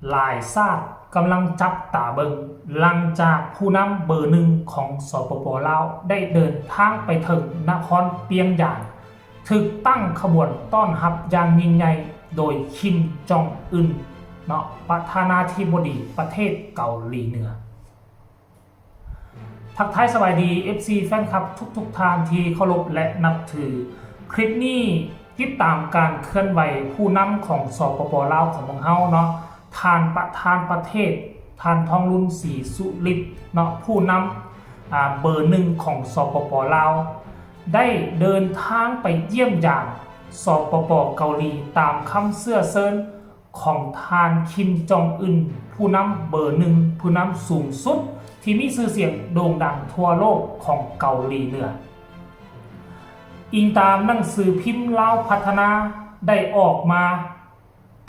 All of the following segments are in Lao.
ຫຼາຍຊາດກຳລັງຈັບຕາເບິ່ງ ຫຼັງຈາກຜູ້ນຳເບີໜຶ່ງຂອງ ສປປ ລາວ ໄດ້ເດີນທາງໄປເຖິງນະຄອນປຽງຢາງ ຖືກຕັ້ງຂະບວນຕ້ອນຮັບຢ່າງຍິ່ງໃຫຍ່ໂດຍ ຄິມ ຈອງອຶນ ເນາະ ປະທານາທິບໍດີປະເທດເກົາຫຼີເໜືອ. ທັກທາຍສະບາຍດີ ເອັຟຊີ ແຟນຄລັບທຸກໆທ່ານທີ່ເຄົາລົບ ແລະ ນັບຖື. ຄລິບນີ້ຕິດຕາມການເຄື່ອນໄຫວຜູ້ນຳຂອງ ສປປ ລາວ ຂອງພວກເຮົາເນາະ, ທ່ານປະທານປະເທດ ທ່ານ ທອງລຸນ ສີສຸລິດ ເນາະ, ຜູ້ນຳ ອາ ເບີໜຶ່ງຂອງ ສປປ ລາວ ໄດ້ເດີນທາງໄປຢ້ຽມຢາມ ສປປ ເກົາຫຼີ ຕາມຄຳເຊື້ອເຊີນ ຂອງທ່ານ ຄິມ ຈອງອຶນ ຜູ້ນຳເບີໜຶ່ງ ຜູ້ນຳສູງສຸດທີ່ມີຊື່ສຽງໂດ່ງດັງທົ່ວໂລກຂອງເກົາຫຼີເໜືອ. ອີງຕາມໜັງສືພິມລາວພັດທະນາໄດ້ອອກມາ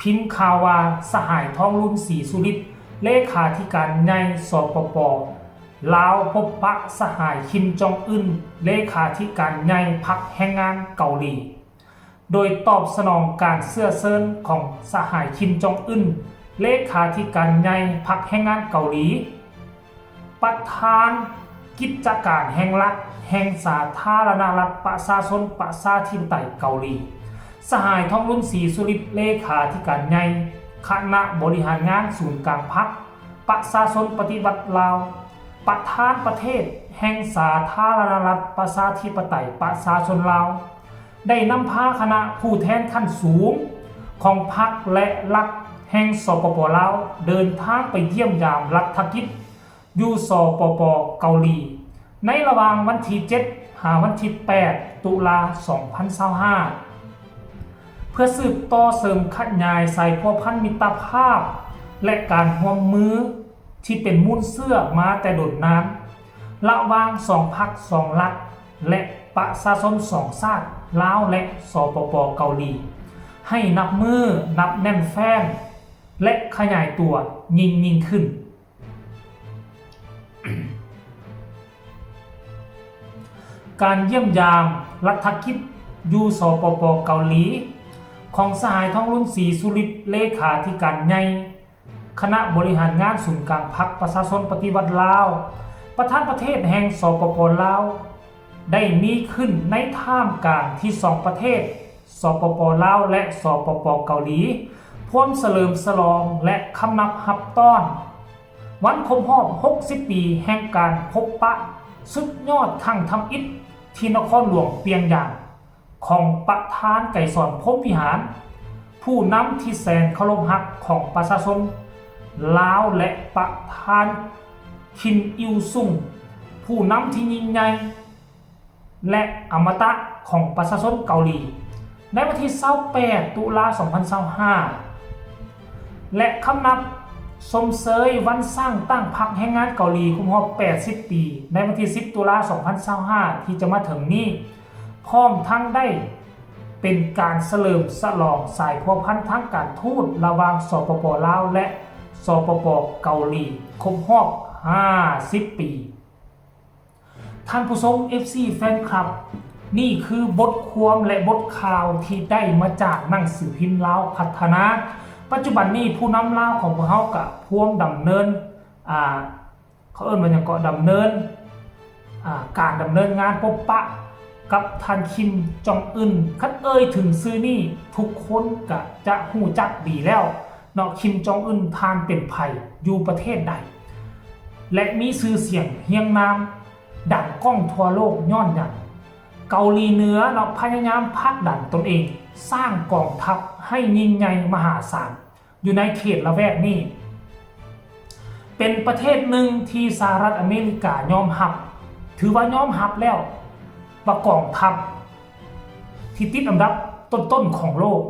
ພິມຂ່າວວ່າ ສະຫາຍ ທອງລຸນ ສີສຸລິດ ເລຂາທິການໃຫຍ່ ສປປ ລາວ ພົບປະສະຫາຍ ຄິມ ຈອງອຶນ ເລຂາທິການໃຫຍ່ພັກແຮງງານເກົາຫຼີ ໂດຍຕອບສະໜອງການເຊື້ອເຊີນຂອງສະຫາຍ ຄິມ ຈອງອຶນ ເລຂາທິການໃຫຍ່ພັກແຮງງານເກົາຫຼີ, ປະທານກິດຈະການແຫ່ງລັດ ແຫ່ງສາທາລະນະລັດ ປະຊາຊົນ ປະຊາທິປະໄຕເກົາຫຼີ, ສະຫາຍ ທອງລຸນ ສີສຸລິດ ເລຂາທິການໃຫຍ່ຄະນະບໍລິຫານງານສູນກາງພັກ ປະຊາຊົນປະຕິວັດລາວ, ປະທານປະເທດແຫ່ງສາທາລະນະລັດ ປະຊາທິປະໄຕ ປະຊາຊົນລາວ, ໄດ້ນຳພາຄະນະຜູ້ແທນຂັ້ນສູງຂອງພັກ ແລະ ລັດແຫ່ງ ສປປ ລາວ ເດີນທາງໄປຢ້ຽມຢາມລັດຖະກິດຢູ່ ສປປ ເກົາຫຼີ ໃນລະຫວ່າງວັນທີເຈັດ ຫາວັນທີແປດ ຕຸລາ ສອງພັນຊາວຫ້າ ເພື່ອສືບຕໍ່ເສີມຂະຫຍາຍສາຍພົວພັນມິດຕະພາບ ແລະ ການຮ່ວມມືທີ່ເປັນມູນເຊື້ອມາແຕ່ດົນນານ ລະຫວ່າງສອງພັກສອງລັດ ແລະ ປະຊາຊົນສອງຊາດ ລາວ ແລະ ສປປ ເກົາຫຼີ ໃຫ້ນັບມື້ນັບແໜ້ນແຟ້ນ ແລະ ຂະຫຍາຍຕົວຍິ່ງໆຂຶ້ນ. ການຢ້ຽມຢາມລັດຖະກິດຢູ່ ສປປ ເກົາຫຼີ ຂອງສະຫາຍ ທອງລຸນ ສີສຸລິດ ເລຂາທິການໃຫຍ່ຄະນະບໍລິຫານງານສູນກາງພັກປະຊາຊົນປະຕິວັດລາວ ປະທານປະເທດແຫ່ງ ສປປ ລາວ ໄດ້ມີຂຶ້ນໃນທ່າມກາງທີ່ສອງປະເທດ ສປປ ລາວ ແລະ ສປປ ເກົາຫຼີ ພວມສະເຫຼີມສະຫຼອງ ແລະ ຄຳນັບຮັບຕ້ອນ ວັນຄົບຮອບຫົກສິບປີແຫ່ງການພົບປະສຸດຍອດຄັ້ງທຳອິດທີ່ນະຄອນຫຼວງປຽງຢາງ ຂອງປະທານໄກສອນ ພົມວິຫານ ຜູ້ນຳທີ່ແສນເຄົາລົບຮັກຂອງປະຊາຊົນລາວ ແລະ ປະທານ ຄິມ ອິວຊຸງ ຜູ້ນຳທີ່ຍິ່ງໃຫຍ່ ແລະ ອະມະຕະຂອງປະຊາຊົນເກົາຫຼີ ໃນວັນທີຊາວແປດ ຕຸລາ ສອງພັນຊາວຫ້າ ແລະ ຄຳນັບຊົມເຊີຍວັນສ້າງຕັ້ງພັກແຮງງານເກົາຫຼີຄົບຮອບແປດສິບປີ ໃນວັນທີສິບ ຕຸລາ ສອງພັນຊາວຫ້າ ທີ່ຈະມາເຖິງນີ້, ພ້ອມທັງໄດ້ເປັນການສະເຫຼີມສະຫຼອງສາຍພົວພັນທາງການທູດລະຫວ່າງ ສປປ ລາວ ແລະ ສປປ ເກົາຫຼີ ຄົບຮອບຫ້າສິບປີ. ທ່ານຜູ້ຊົມ ເອັຟຊີ ແຟນຄລັບ, ນີ້ຄືບົດຄວາມ ແລະ ບົດຂ່າວທີ່ໄດ້ມາຈາກໜັງສືພິມລາວພັດທະນາ. ປັດຈຸບັນນີ້ຜູ້ນຳລາວຂອງພວກເຮົາກະພວມດຳເນີນ, ອ່າ, ເຂົາເອີ້ນວ່າຫຍັງເກາະ, ດຳເນີນ, ອ່າ, ການດຳເນີນງານພົບປະກັບທ່ານ ຄິມ ຈອງອຶນ. ຄັນເອີ່ຍເຖິງຊື່ນີ້ ທຸກຄົນກະຈະຮູ້ຈັກດີແລ້ວ. ເນາະ, ຄິມ ຈອງອຶນ ທ່ານເປັນໃຜ? ຢູ່ປະເທດໃດ? ແລະ ມີຊື່ສຽງຮຽງນາມດັງກ້ອງທົ່ວໂລກຍ້ອນຫຍັງ? ເກົາຫຼີເໜືອ ເນາະ, ພະຍາຍາມຜັກດັນຕົນເອງສ້າງກອງທັບໃຫ້ຍິ່ງໃຫຍ່ມະຫາສານຢູ່ໃນເຂດລະແວກນີ້. ເປັນປະເທດໜຶ່ງທີ່ສະຫະລັດອາເມລິກາຍອມຮັບ, ຖືວ່າຍອມຮັບແລ້ວວ່າກອງທັບທີ່ຕິດອັນດັບຕົ້ນໆຂອງໂລກ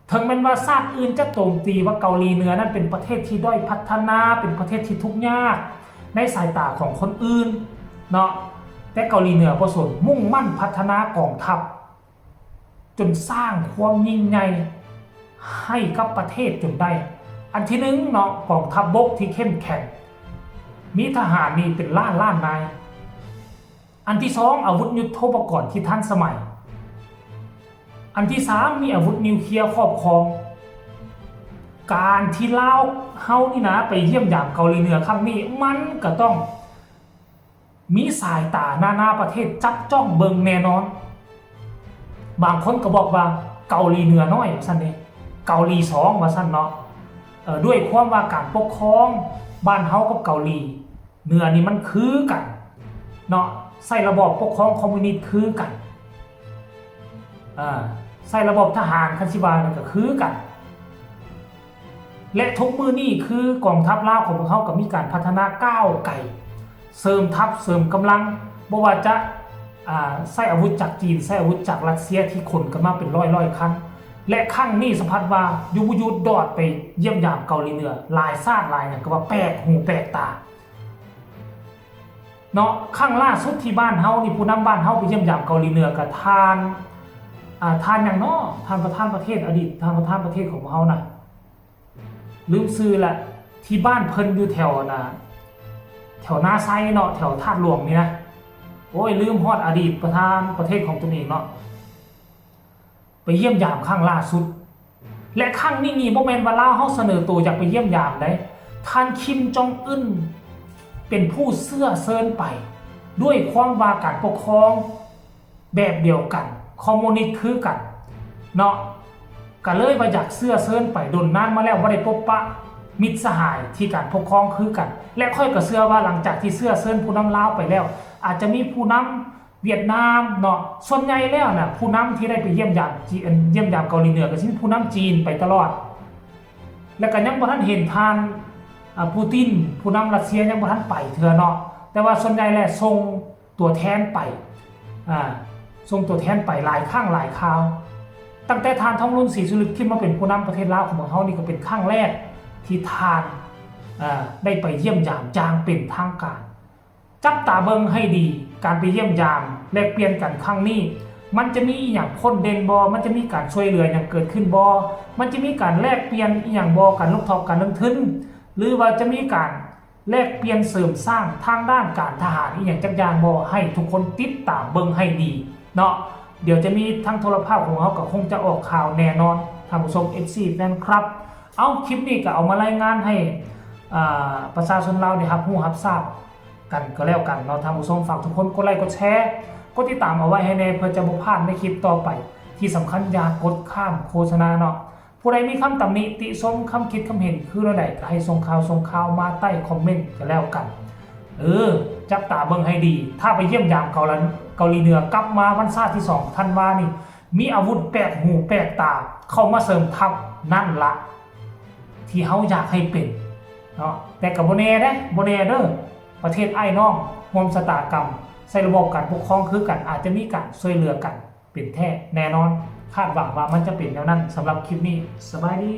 ເຖິງແມ່ນວ່າຊາດອື່ນຈະໂຈມຕີວ່າເກົາຫຼີເໜືອນັ້ນເປັນປະເທດທີ່ດ້ອຍພັດທະນາ, ເປັນປະເທດທີ່ທຸກຍາກໃນສາຍຕາຂອງຄົນອື່ນເນາະ, ແຕ່ເກົາຫຼີເໜືອບໍ່ສົນ, ມຸ່ງໝັ້ນພັດທະນາກອງທັບຈົນສ້າງຄວາມຍິ່ງໃຫຍ່ໃຫ້ກັບປະເທດຈົນໄດ້. ອັນທີໜຶ່ງເນາະ, ກອງທັບບົກທີ່ເຂັ້ມແຂງ, ມີທະຫານນີ້ເປັນລ້ານລ້ານນາຍ. ອັນທີສອງ ອາວຸດຍຸດໂທປະກອນທີ່ທັນສະໄໝ. ອັນທີສາມ ມີອາວຸດນິວເຄຍຄອບຄອງ. ການທີ່ລາວເຮົານີ້ນະ ໄປຢ້ຽມຢາມເກົາຫຼີເໜືອຄັ້ງນີ້ ມັນກໍຕ້ອງມີສາຍຕານານາປະເທດຈັບຈ້ອງເບິ່ງແນ່ນອນ. ບາງຄົນກໍບອກວ່າເກົາຫຼີເໜືອນ້ອຍວ່າຊັ້ນເດ້ ເກົາຫຼີສອງວ່າຊັ້ນເນາະ. ເອີ ດ້ວຍຄວາມວ່າການປົກຄອງບ້ານເຮົາກັບເກົາຫຼີເໜືອນີ້ມັນຄືກັນເນາະ ໃຊ້ລະບອບປົກຄອງຄອມມູນິດຄືກັນ ເອີ ໃຊ້ລະບອບທະຫານ ຄັນຊິວ່າກໍຄືກັນ. ແລະ ທຸກມື້ນີ້ຄືກອງທັບລາວຂອງພວກເຮົາກໍມີການພັດທະນາກ້າວໄກ ເສີມທັບເສີມກຳລັງ ບໍ່ວ່າຈະ ອາ ໃຊ້ອາວຸດຈາກຈີນ ໃຊ້ອາວຸດຈາກຣັດເຊຍທີ່ຂົນກັນມາເປັນຮ້ອຍໆຄັນ ແລະ ຄັ້ງນີ້ສະພັດວ່າຢູ່ບໍ່ຢູ່ດອດໄປຢ້ຽມຢາມເກົາຫຼີເໜືອ ຫຼາຍຊາດຫຼາຍຫຍັງກໍວ່າແປກຫູແປກຕາເນາະ. ຄັ້ງລ່າສຸດທີ່ບ້ານເຮົານີ້ ຜູ້ນຳບ້ານເຮົາໄປຢ້ຽມຢາມເກົາຫຼີເໜືອ ກໍທ່ານ ອາ ທ່ານຫຍັງເນາະ ທ່ານປະທານປະເທດ ອະດີດທ່ານປະທານປະເທດຂອງພວກເຮົານະ ລືມຊື່ລະ ທີ່ບ້ານເພິ່ນຢູ່ແຖວນະ ແຖວນາໄຊເນາະ ແຖວທາດຫຼວງນີ້ນະ. ໂອ້ຍ ລືມຮອດອະດີດປະທານປະເທດຂອງຕົນເອງເນາະ ໄປຢ້ຽມຢາມຄັ້ງລ່າສຸດ ແລະ ຄັ້ງນີ້ນີ້ບໍ່ແມ່ນວ່າລາວເຮົາສະເໜີໂຕຢາກໄປຢ້ຽມຢາມໃດ໋ ທ່ານຄິມຈອງອຶນເປັນຜູ້ເຊື້ອເຊີນໄປ ດ້ວຍຄວາມວ່າການປົກຄອງ ແບບດຽວກັນ ຄອມມູນິດຄືກັນເນາະ ກະເລີຍວ່າຢາກເຊື້ອເຊີນໄປ. ດົນນານມາແລ້ວບໍ່ໄດ້ພົບປະມິດສະຫາຍທີ່ການປົກຄອງຄືກັນ ແລະ ຂ້ອຍກະເຊື່ອວ່າຫຼັງຈາກທີ່ເຊື້ອເຊີນຜູ້ນຳລາວໄປແລ້ວ ອາດຈະມີຜູ້ນຳຫວຽດນາມເນາະ ສ່ວນໃຫຍ່ແລ້ວນະ ຜູ້ນຳທີ່ໄດ້ໄປຢ້ຽມຢາມຈີນ ຢ້ຽມຢາມເກົາຫຼີເໜືອ ກະຊິມີຜູ້ນຳຈີນໄປຕະຫຼອດ ແລະ ກະຍັງບໍ່ທັນເຫັນທ່ານ ອາ ປູຕິນ ຜູ້ນຳຣັດເຊຍຍັງບໍ່ທັນໄປເທື່ອເນາະ ແຕ່ວ່າສ່ວນໃຫຍ່ແລ້ວສົ່ງ ຕົວແທນໄປ ອາ ສົ່ງຕົວແທນໄປຫຼາຍຄັ້ງຫຼາຍຄາວ. ຕັ້ງແຕ່ທ່ານ ທອງລຸນ ສີສຸລິດ ຂຶ້ນມາເປັນຜູ້ນຳປະເທດລາວຂອງພວກເຮົານີ້ ກໍເປັນຄັ້ງແລກທີ່ທ່ານ ອາ ໄດ້ໄປຢ້ຽມຢາມຢ່າງເປັນທາງການ. ຈັບຕາເບິ່ງໃຫ້ດີ ການໄປຢ້ຽມຢາມແລກປ່ຽນກັນຄັ້ງນີ້ ມັນຈະມີອີ່ຫຍັງພົ້ນເດັ່ນບໍ່? ມັນຈະມີການຊ່ວຍເຫຼືອຫຍັງເກີດຂຶ້ນບໍ່? ມັນຈະມີການແລກປ່ຽນອີ່ຫຍັງບໍ່? ການລົງທຶນ ການລົງທຶນ ຫຼືວ່າຈະມີການ ແລກປ່ຽນເສີມສ້າງທາງດ້ານການທະຫານອີ່ຫຍັງຈັກຢ່າງບໍ່? ໃຫ້ທຸກຄົນຕິດຕາມເບິ່ງໃຫ້ດີເນາະ. ດຽວຈະມີທາງໂທລະພາບຂອງເຮົາກໍຄົງຈະອອກຂ່າວແນ່ນອນ ທ່ານຜູ້ຊົມ ເອັຟຊີ ແຟນຄລັບ. ເອົາ ຄລິບນີ້ກໍເອົາມາລາຍງານໃຫ້ ອາ ປະຊາຊົນລາວໄດ້ຮັບຮູ້ຮັບຊາບກັນກໍແລ້ວກັນເນາະ ທ່ານຜູ້ຊົມ. ຝາກທຸກຄົນກົດໄລກົດແຊ ກົດຕິດຕາມເອົາໄວ້ໃຫ້ແນ່ ເພື່ອຈະບໍ່ພາດໃນຄລິບຕໍ່ໄປ. ທີ່ສຳຄັນຢ່າກົດຂ້າມໂຄສະນາເນາະ. ຜູ້ໃດມີຄຳຕຳໜິຕິຊົມ ຄຳຄິດຄຳເຫັນຄືແນວໃດ ກໍໃຫ້ສົ່ງຂ່າວ ສົ່ງຂ່າວມາໃຕ້ຄອມເມັນກໍແລ້ວກັນ. ເອີ ຈັບຕາເບິ່ງໃຫ້ດີ ຖ້າໄປຢ້ຽມຢາມເກົາຫຼີເໜືອ ກັບມາວັນຊາດທີສອງທັນວານີ້ ມີອາວຸດແປກຫູແປກຕາເຂົ້າມາເສີມທັບ ນັ້ນລະທີ່ເຮົາຢາກໃຫ້ເປັນເນາະ. ແຕ່ກໍບໍ່ແນ່ເດ້ ບໍ່ແນ່ເດີ ປະເທດອ້າຍນ້ອງຮ່ວມຊະຕາກຳ ໃຊ້ລະບອບການປົກຄອງຄືກັນ ອາດຈະມີການຊ່ວຍເຫຼືອກັນ ເປັນແທ້ແນ່ນອນ. ຄາດຫວັງວ່າມັນຈະເປັນແນວນັ້ນ. ສຳລັບຄລິບນີ້ ສະບາຍດີ.